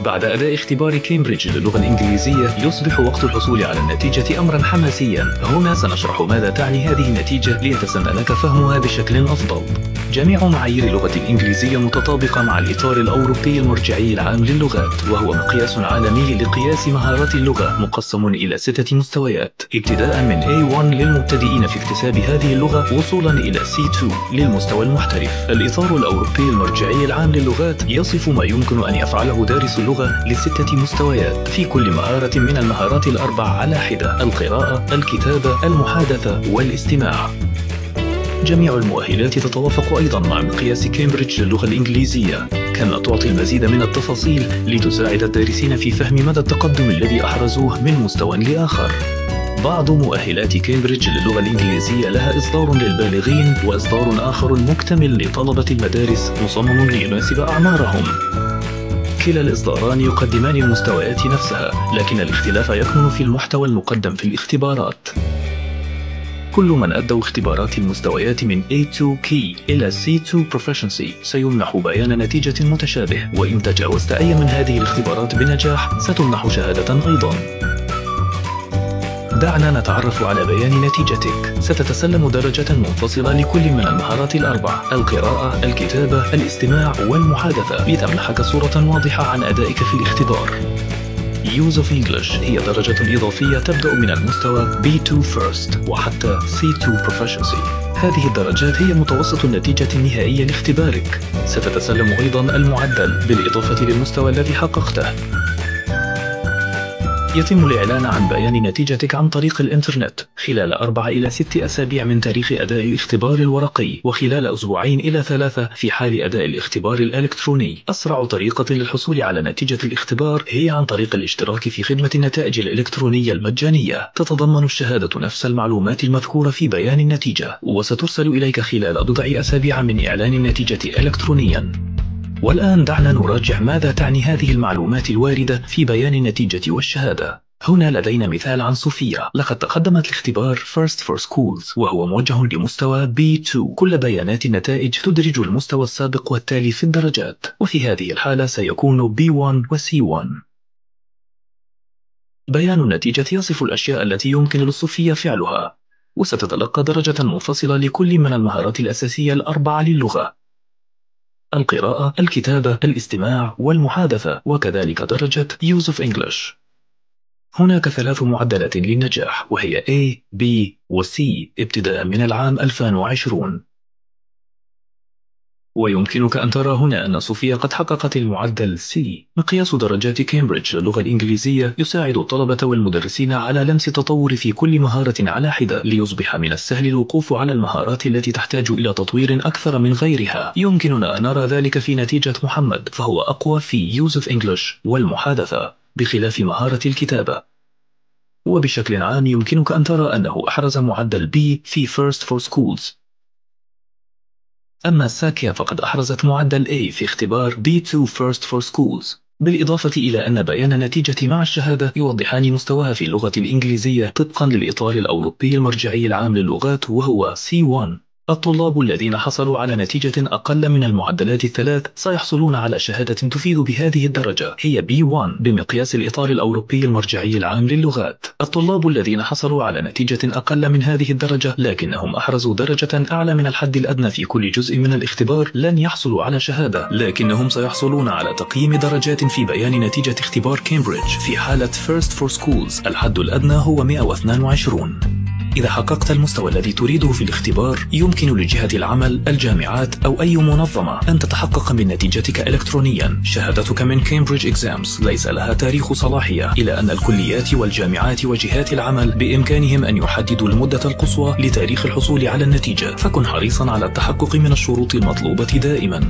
بعد أداء اختبار كامبريدج للغة الإنجليزية يصبح وقت الحصول على النتيجة أمرا حماسيا. هنا سنشرح ماذا تعني هذه النتيجة ليتسنى لك فهمها بشكل أفضل. جميع معايير اللغة الإنجليزية متطابقة مع الإطار الأوروبي المرجعي العام للغات، وهو مقياس عالمي لقياس مهارات اللغة مقسم إلى 6 مستويات، ابتداء من A1 للمبتدئين في اكتساب هذه اللغة وصولا إلى C2 للمستوى المحترف. الإطار الأوروبي المرجعي العام للغات يصف ما يمكن أن يفعله دارس اللغة ل6 مستويات في كل مهارة من المهارات ال4 على حدة: القراءة، الكتابة، المحادثة، والاستماع. جميع المؤهلات تتوافق أيضا مع مقياس كامبريدج للغة الإنجليزية، كما تعطي المزيد من التفاصيل لتساعد الدارسين في فهم مدى التقدم الذي أحرزوه من مستوى لآخر. بعض مؤهلات كامبريدج للغة الإنجليزية لها إصدار للبالغين وإصدار آخر مكتمل لطلبة المدارس مصمم ليناسب أعمارهم. كلا الإصداران يقدمان المستويات نفسها، لكن الاختلاف يكمن في المحتوى المقدم في الاختبارات. كل من أدوا اختبارات المستويات من A2 Key إلى C2 Proficiency سيمنح بيان نتيجة متشابه، وإن تجاوزت أي من هذه الاختبارات بنجاح ستمنح شهادة أيضا. دعنا نتعرف على بيان نتيجتك. ستتسلم درجة منفصلة لكل من المهارات ال4: القراءة، الكتابة، الاستماع، والمحادثة، لتمنحك صورة واضحة عن أدائك في الاختبار. Use of English هي درجة إضافية تبدأ من المستوى B2 First وحتى C2 Proficiency. هذه الدرجات هي متوسط النتيجة النهائية لاختبارك. ستتسلم أيضا المعدل بالإضافة للمستوى الذي حققته. يتم الإعلان عن بيان نتيجتك عن طريق الإنترنت خلال 4 إلى 6 أسابيع من تاريخ أداء الاختبار الورقي، وخلال 2 إلى 3 في حال أداء الاختبار الإلكتروني. أسرع طريقة للحصول على نتيجة الاختبار هي عن طريق الاشتراك في خدمة النتائج الإلكترونية المجانية. تتضمن الشهادة نفس المعلومات المذكورة في بيان النتيجة، وسترسل إليك خلال 4 أسابيع من إعلان النتيجة إلكترونيا. والآن دعنا نراجع ماذا تعني هذه المعلومات الواردة في بيان النتيجة والشهادة. هنا لدينا مثال عن صوفيا. لقد تقدمت لاختبار First for Schools وهو موجه لمستوى B2. كل بيانات النتائج تدرج المستوى السابق والتالي في الدرجات، وفي هذه الحالة سيكون B1 و C1. بيان النتيجة يصف الأشياء التي يمكن للصوفية فعلها، وستتلقى درجة منفصلة لكل من المهارات الأساسية ال4 للغة: القراءة، الكتابة، الاستماع، والمحادثة، وكذلك درجة Use of English. هناك 3 معدلات للنجاح، وهي A، B، و C ابتداء من العام 2020. ويمكنك أن ترى هنا أن صوفيا قد حققت المعدل C. مقياس درجات كامبريدج للغة الإنجليزية يساعد الطلبة والمدرسين على لمس التطور في كل مهارة على حدة، ليصبح من السهل الوقوف على المهارات التي تحتاج إلى تطوير أكثر من غيرها. يمكننا أن نرى ذلك في نتيجة محمد، فهو أقوى في Use of English والمحادثة بخلاف مهارة الكتابة. وبشكل عام يمكنك أن ترى أنه أحرز معدل B في First for Schools. أما ساكيا فقد أحرزت معدل A في اختبار B2 First for Schools، بالإضافة إلى أن بيان النتيجة مع الشهادة يوضحان مستواها في اللغة الإنجليزية طبقا للإطار الأوروبي المرجعي العام للغات وهو C1. الطلاب الذين حصلوا على نتيجة أقل من المعدلات ال3 سيحصلون على شهادة تفيد بهذه الدرجة، هي B1 بمقياس الإطار الأوروبي المرجعي العام للغات. الطلاب الذين حصلوا على نتيجة أقل من هذه الدرجة لكنهم أحرزوا درجة أعلى من الحد الأدنى في كل جزء من الاختبار لن يحصلوا على شهادة، لكنهم سيحصلون على تقييم درجات في بيان نتيجة اختبار كامبريدج. في حالة First for Schools الحد الأدنى هو 122. إذا حققت المستوى الذي تريده في الاختبار يمكن لجهة العمل، الجامعات، أو أي منظمة أن تتحقق من نتيجتك إلكترونيا. شهادتك من كامبريدج إكزامز ليس لها تاريخ صلاحية، إلى أن الكليات والجامعات وجهات العمل بإمكانهم أن يحددوا المدة القصوى لتاريخ الحصول على النتيجة، فكن حريصا على التحقق من الشروط المطلوبة دائما.